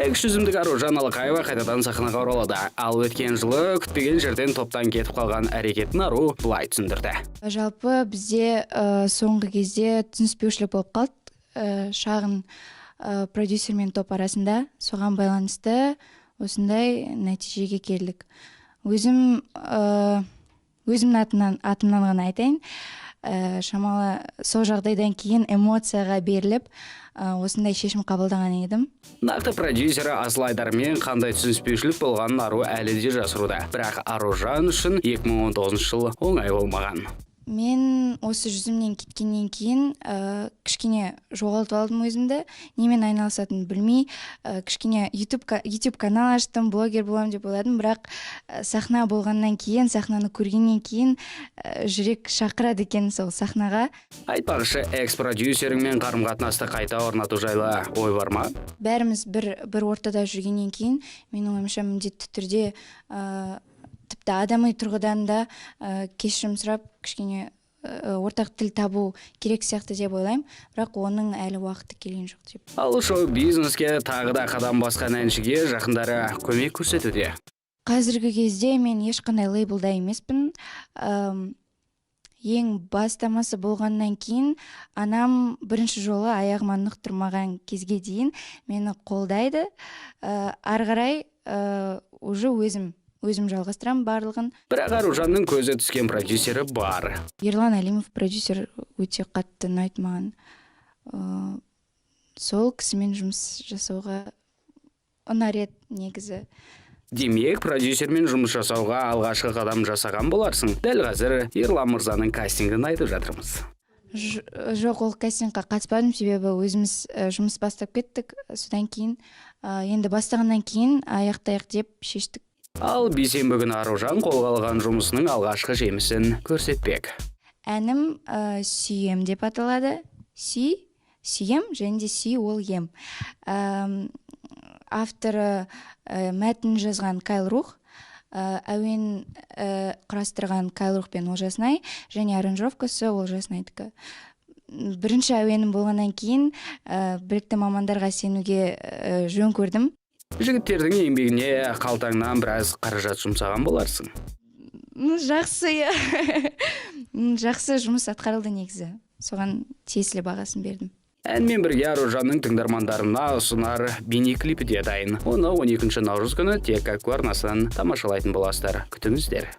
Экс жүзімдік Аружан Алақаева қайтадан сахнаға оралады. Ал өткен жылы күтпеген жерден топтан кетіп қалған әрекетін ару былай түсіндірді. Жалпы бізде соңғы кезде түсініспеушілік болып қалды шағын продюсер мен топ арасында. Соған байланысты осындай нәтижеге келдік. Өзім өзімнің атымнан ғана айтайын, шамалы сол жағдайдан кейін эмоцияға беріліп, осындай шешім қабылдаған едім. Нақты продюсері Асыл Айдармен қандай түсініспеушілік болғанын ару әлі де жасыруда. Бірақ Аружан үшін 2019 жыл оңай болмаған. Мен осы жүзімнен кеткеннен кейін кішкене жоғалтып алдым өзімді, немен айналысатынымды білмей, кішкене YouTube канал аштым, блогер боламын деп ойладым. Бірақ сахна болғаннан кейін, сахнаны көргеннен кейін, жүрек шақырады екен сол сахнаға. Айтпақшы, экс продюсеріңмен қарым қатынасты қайта орнату жайлы ой бар ма? Бәріміз бір ортада жүргеннен кейін, менің ойымша, міндетті түрде, тіпті адами тұрғыдан да кешірім сұрап, кішкене ортақ тіл табу керек сияқты деп ойлаймын. Бірақ оның әлі уақыты келген жоқ деп. Ал шоу бизнеске тағы да қадам басқан әншіге жақындары көмек көрсетуде. Қазіргі кезде мен ешқандай лейблда емеспін. Ең бастамасы болғаннан кейін анам бірінші жолы аяғыма нық тұрмаған кезге дейін мені қолдайды. Ары қарай уже өзім жалғастырамын барлығын. Бірақ Аружанның көзі түскен продюсері бар. Ерлан Әлімов продюсер өте қатты ұнайды маған. Сол кісімен жұмыс жасауға ұнар еді негізі. Демек, продюсермен жұмыс жасауға алғашқы қадам жасаған боларсың. Дәл қазір Ерлан мырзаның кастингін айтып жатырмыз. Жоқ, ол кастингқа қатыспадым, себебі өзіміз жұмыс бастап кеттік. Содан кейін енді бастағаннан кейін аяқтайық деп шештік. Ал бейсенбі күні Аружан қолға алған жұмысының алғашқы жемісін көрсетпек. Әнім «Сүйем» деп аталады. Сүй, сүйем және де сүй ол ем. Авторы, мәтін жазған Кайл Рух, әуен құрастырған Кайл Рух пен Олжас Най және аранжировкасы Олжас Найдікі. Бірінші әуенім болғаннан кейін білікті мамандарға сенуге жөн көрдім. Жігіттердің еңбегіне қалтаңнан біраз қаражат жұмсаған боларсың. Ну, жақсы, иә. Жақсы жұмыс атқарылды негізі, соған тиесілі бағасын бердім. Әнмен бірге Аружанның тыңдармандарына ұсынар бейнеклипі де дайын. Оны 12 наурыз күні тек Көк арнасынан тамашалайтын боласыздар. Күтіңіздер.